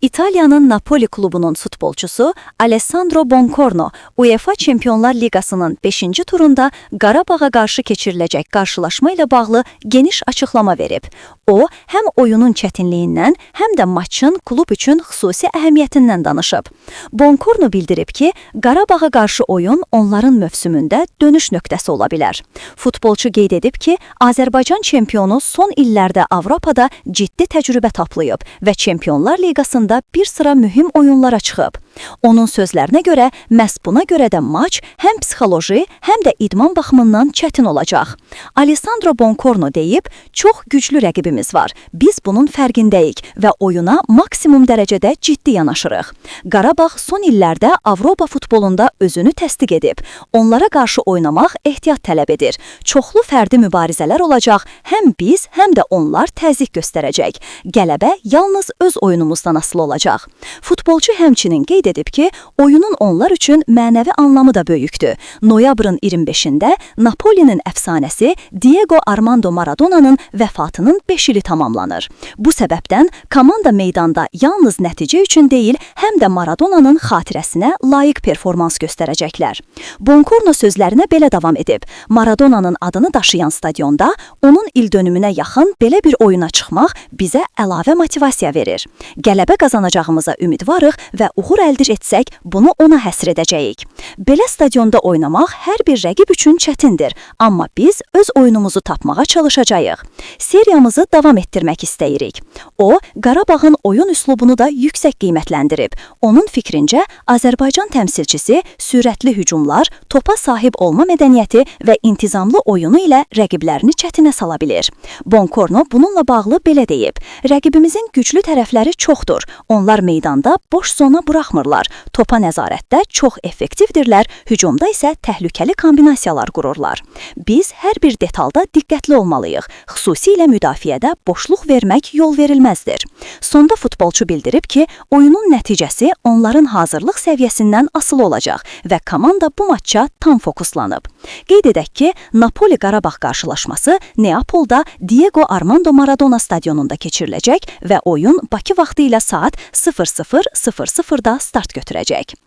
İtaliyanın Napoli klubunun futbolçusu Alessandro Boncorno UEFA Çempionlar Liqasının 5-ci turunda Qarabağa qarşı keçiriləcək qarşılaşma ilə bağlı geniş açıqlama verib. O, həm oyunun çətinliyindən, həm də maçın klub üçün xüsusi əhəmiyyətindən danışıb. Boncorno bildirib ki, Qarabağa qarşı oyun onların mövsümündə dönüş nöqtəsi ola bilər. Futbolçu qeyd edib ki, Azərbaycan çempionu son illərdə Avropada ciddi təcrübə toplayıb və Çempionlar Liqasında bir sıra mühüm oyunlara çıxıb. Onun sözlərinə görə, məhz buna görə də maç həm psixoloji, həm də idman baxımından çətin olacaq. Alessandro Boncorno deyib, çox güclü rəqibimiz var. Biz bunun fərqindəyik və oyuna maksimum dərəcədə ciddi yanaşırıq. Qarabağ son illərdə Avropa futbolunda özünü təsdiq edib. Onlara qarşı oynamaq ehtiyat tələb edir. Çoxlu fərdi mübarizələr olacaq. Həm biz, həm də onlar təzyiq göstərəcək. Qələbə yalnız öz oyunumuzdan asılı olacaq. Futbolçu həmçinin qeyd edib ki, oyunun onlar üçün mənəvi anlamı da böyükdür. Noyabrın 25-də Napolinin əfsanəsi Diego Armando Maradona'nın vəfatının 5 ili tamamlanır. Bu səbəbdən komanda meydanda yalnız nəticə üçün deyil, həm də Maradona'nın xatirəsinə layiq performans göstərəcəklər. Boncorno sözlərinə belə davam edib. Maradona'nın adını daşıyan stadionda onun ildönümünə yaxın belə bir oyuna çıxmaq bizə əlavə motivasiya verir. Qələbə qazanacağımıza ümidvarıq və uğur əldə etsək, bunu ona həsr edəcəyik. Belə stadionda oynamaq hər bir rəqib üçün çətindir, amma biz öz oyunumuzu tapmağa çalışacağıq. Seriyamızı davam etdirmək istəyirik. O, Qarabağın oyun üslubunu da yüksək qiymətləndirib. Onun fikrincə, Azərbaycan təmsilçisi sürətli hücumlar, topa sahib olma mədəniyyəti və intizamlı oyunu ilə rəqiblərini çətinə sala bilir. Boncorno bununla bağlı belə deyib: "Rəqibimizin güclü tərəfləri çoxdur. Onlar meydanda boş zona buraxmırlar. Topa nəzarətdə çox effektivdirlər, hücumda isə təhlükəli kombinasiyalar qururlar. Biz hər bir detalda diqqətli olmalıyıq. Xüsusilə müdafiədə boşluq vermək yol verilməzdir." Sonda futbolçu bildirib ki, oyunun nəticəsi onların hazırlıq səviyyəsindən asılı olacaq və komanda bu maça tam fokuslanıb. Qeyd edək ki, Napoli Qarabağ qarşılaşması Neapolda Diego Armando Maradona stadionunda keçiriləcək və oyun Bakı vaxtı ilə saat 00:00-da start götürəcək.